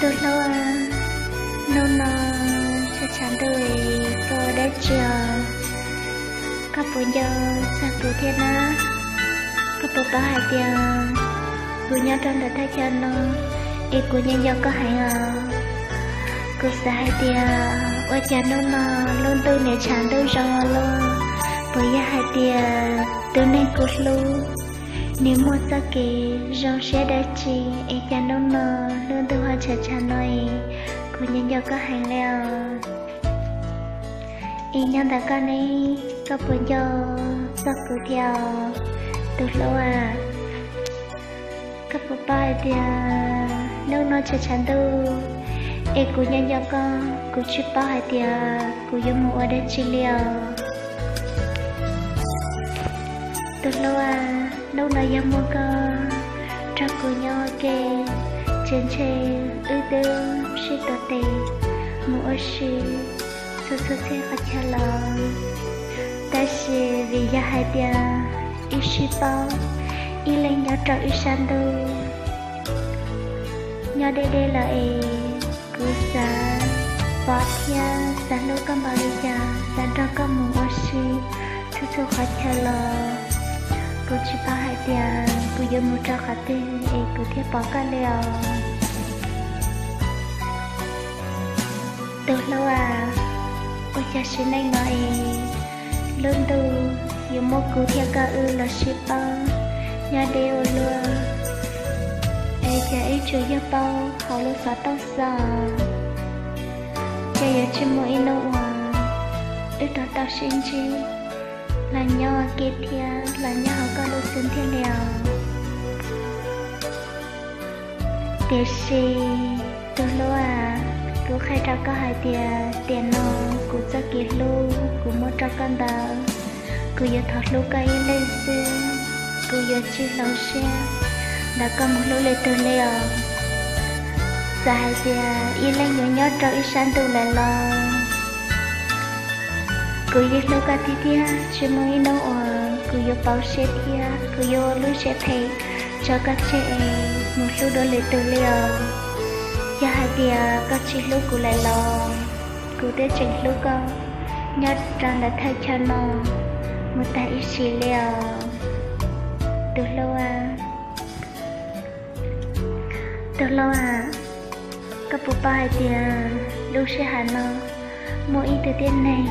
Tus hlub, hnub no tshav tshav ntuj, koj ua dab tsi os? Koj puas nco txog kuv thiab na? Koj puas paub hais tias kuv nyob rau ntawm thaj chaw no es kuv nco nco koj heev os. Kuv xav hais tias ua cas hnub no lub ntuj nws tshav ntuj zoo ua luaj, puas yog hais tias tus neeg kuv hlub nws muaj txoj kev zoo siab dab tsi es cas hnub no lub ntuj ho tshav tshav no es kuv nco nco koj heev li os. Es nyob ntawm koj ne, koj puas nco txog kuv thiab os, tus hlub a? Koj puas paub hais tias hnub no tshav tshav ntuj es kuv nco nco koj, kuv tsis paub hais tias kuv yuav mus ua dab tsi li os. Tus hlub a, hnub no yog muaj koj nrog kuv nyob ua ke, ces ntshe wb twb sib tuav tes mus ua si txhua txhua txhia qhov chaw los. Tab sis vim yog hais tias wb sib paub ib leeg nyob rau ib sab ntuj, nyob deb deb lawm es kuv xav pom thiab xav hlub koj npaum li cas, xav nrog koj mus ua si txhua txhua qhov chaw los kuv tsis paub hais tias kuv yuav mus rau qhov twg es kuv thiaj pom koj li os. Tus hlub a, ua cas sim neej no es lub ntuj yuav muab kuv thiab koj wb los sib paub nyob deb ua luaj, es cas wb tsuas yog paub hauv lub xov tooj xwb. Ces yuav tsis muaj ib hnub uas wb rov tau sib ntsib los nyob ua ke thiab los nyob hauv koj lub xwb thiaj li os. Tiam sis tus hlub a, kuv qhia rau koj hais tias tiam no kuv txoj kev hlub kuv muab rau koj ntawd, kuv yuav thov hlub koj ib leeg xwb, kuv yuav tsis hloov siab ntawm koj mus hlub leej twg li os. Txawm hais tias ib leeg yuav nyob rau ib sab ntuj lawm los kuv yeej hlub koj tiag tiag, tsis muaj ib hnub uas kuv yuav pauv siab thiab kuv yuav ua lub siab phem tso koj tseg es mus hlub dua lwm tus li os. Yog hais tias koj tsis hlub kuv lawm los kuv twb tseem hlub koj nyob rau ntawm thaj chaw no mus tag ib sim li os, tus hlub a. Tus hlub a, koj puas paub hais tias lub sij hawm no muaj ib tug tib neeg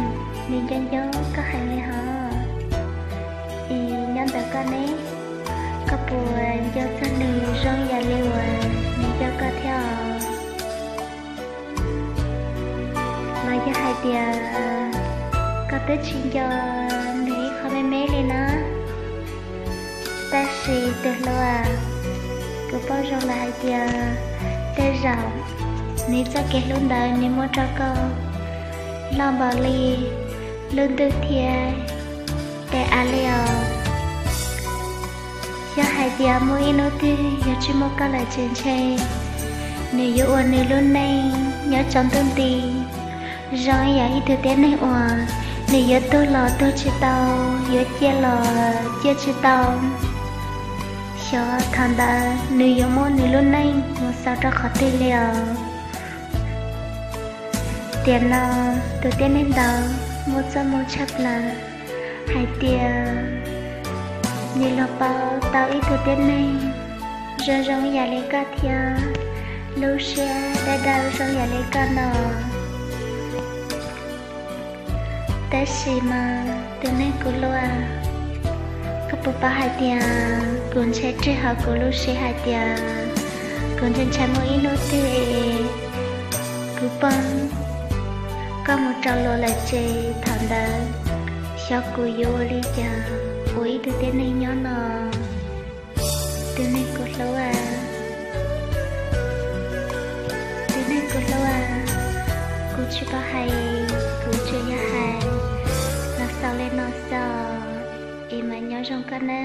nws nco nco koj heev li hos? Es nyob ntawm koj ne, koj puas nco txog nws zoo yam li uas nws nco koj thiab os? Los yog hais tias koj twb tsis nco nws ib qho me me li na? Tab sis tus hlub a, kuv paub zoo lawm hais tias tej zaum nws txoj kev hlub ntawd nws muab rau koj loj npaum li lub ntuj thiab tej av li os. Yog hais tias muaj ib hnub twg yog tsis muaj koj lawm ces ntshe nws yuav ua nws lub neej nyob tsaus ntuj nti zoo ib yam ib tug tib neeg uas nws yuav tuag los tuag tsis tau, yuav ciaj los ciaj tsis tau. Xyov thaum ntawd nws yuav muab nws lub neej mus xaus rau qhov twg li os. Tiam no tus tib neeg ntawd muaj txoj moo tshaj plaws hais tias nws los pauv tau ib tug tib neeg zoo zoo ib yam li koj thiab lub siab dawb dawb zoo yam li koj no. Tab sis mas tus neeg kuv hlub, koj puas paub hais tias kuv ntshai tseg hauv kuv lub siab hais tias kuv ntshai ntshai muaj ib hnub twg kuv poob koj mus rau luag lawm ces thaum ntawd xyov kuv yuav ua li cas ua ib tug tib neeg nyob no. Tus neeg kuv hlub a, tus neeg kuv hlub a, kuv tsis paub hais, kuv tsuas yog hais los xaus li no xwb, es mas nyob zoo koj na.